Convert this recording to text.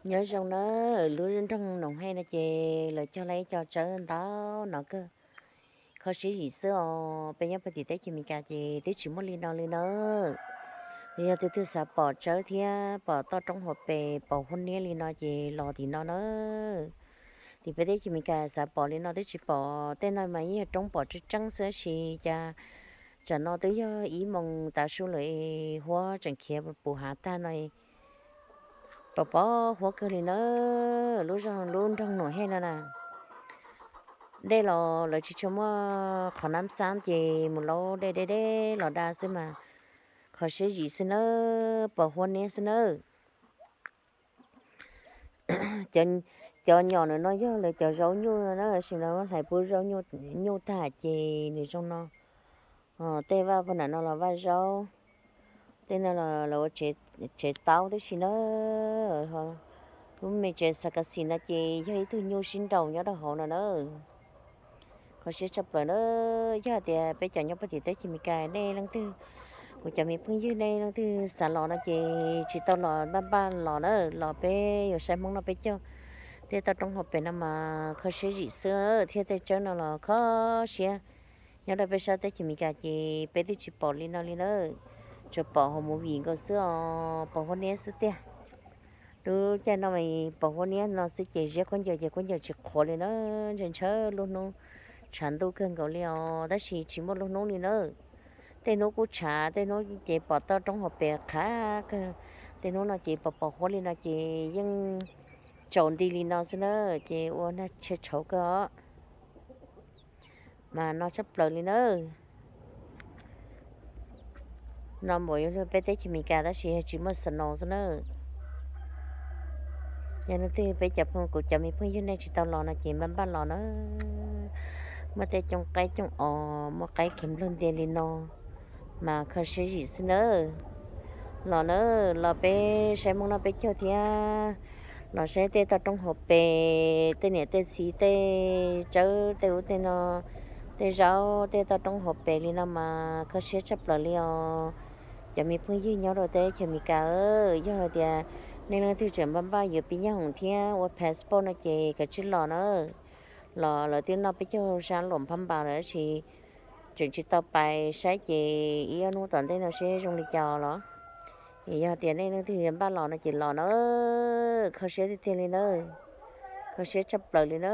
Nyob zoo na, lub nroog Noom Hej no ces lawv cog lawv ib co tsawb ntau no kawg, kho siab zim xwb os. Peb nyob pem tim teb chaws Amelikas ces twb tsis muaj li no li na. Yog tus twg xav pom tsawb thiab pom toj roob hauv pes pom huab niab li no ces los tim no na. Tim peb teb chaws Amelikas xav pom li no twb tsis pom, tej no mas yeej yog roob pom tseeb tseeb xwb tab sis cas tsam no twb yog ib moos tav su lawm, huab tseem khiav puv hav tag no, pom pom huab kawg li na. Lub zog lub nroog Noom Hej no na, dej los lawv tsis tshua muaj qhov nab xab ces mus laub dej deb deb los da xwb mas kho siab zim xwb nawb, pom huab niab xwb nawb. Cov nyom ntawm no yog lawv cov zaub nyuj na, sim no hlais pub zaub nyuj tag ces nws zoo no. Tej vaj pem ntawm no los vaj zaub, tej no los ua tsev taub tib si na. Lub me tsev xav kas xis no ces yog ib tug nyuj sib nraus nyob rau hauv no na. Kho siab tshaj plaws na. Yog tias peb cov nyob pem tim teb chaws Amelikas nej leej twg, kuv cov me phooj ywg nej leej twg xav los no ces tsis tau los npaj npaj los na, los peb yuav saib Hmoob noj peb caug. Tej toj roob hauv pes no mas kho siab zim xwb thiab tej tsawb no los kho siab. Nyob rau peb sab teb chaws Amelikas ces peb twb tsis pom li no li na, tsuas pom hauv movie nkaus xwb os, pom huab niab xwb tiag. Lub caij no pom huab niab no xwb ces ziab khaub ncaws ces khaub ncaws tsis qhuav li na, ntshaw ntshaw lub hnub, tshav ntuj kawg nkaus li os, tab sis tsis muaj lub hnub li na. Tej hnub kuj tshav, tej hnub ces pom toj roob hauv pes qhav kawg, tej hnub no ces pom pom huab li no ces yeej tsaus nti li no xwb na, ces ua nag tshia tshauv kawg os. Mas no tshaj plaws li na. No npaum yuav luag peb teb chaws Amelikas tab sis tsis muaj snow xwb na. Yog leej twg peb cov phooj, kuv cov me phooj ywg nej tsis tau los no ces npaj npaj los na. Muaj tej cooj qaib cooj os, muaj qaib khiav nplog ntia li no, mas kho siab zim xwb nawb. Los na, los peb saib Hmoob noj peb caug thiab los saib tej toj roob hauv pes, tej niam tej txiv tej tsawb tej ub tej no, tej zaub tej toj roob hauv pes li no mas kho siab tshaj plaws li os. Cov me phooj ywg nyob rau teb chaws Amelikas, yog hais tias nej leej twg tseem npaj npaj yuav pib nyob hoom thiab ua passport no ces kav tsij los na. Los lawv twb noj peb caug sab luam phab npas lawm tab sis tseem tsis tau pais saib ces ib ob hnub tom ntej no seb zoo li cas los. Es yog tias nej leej twg npaj los no ces los na, kho siab tiag tiag li na, kho siab tshaj plaws li na.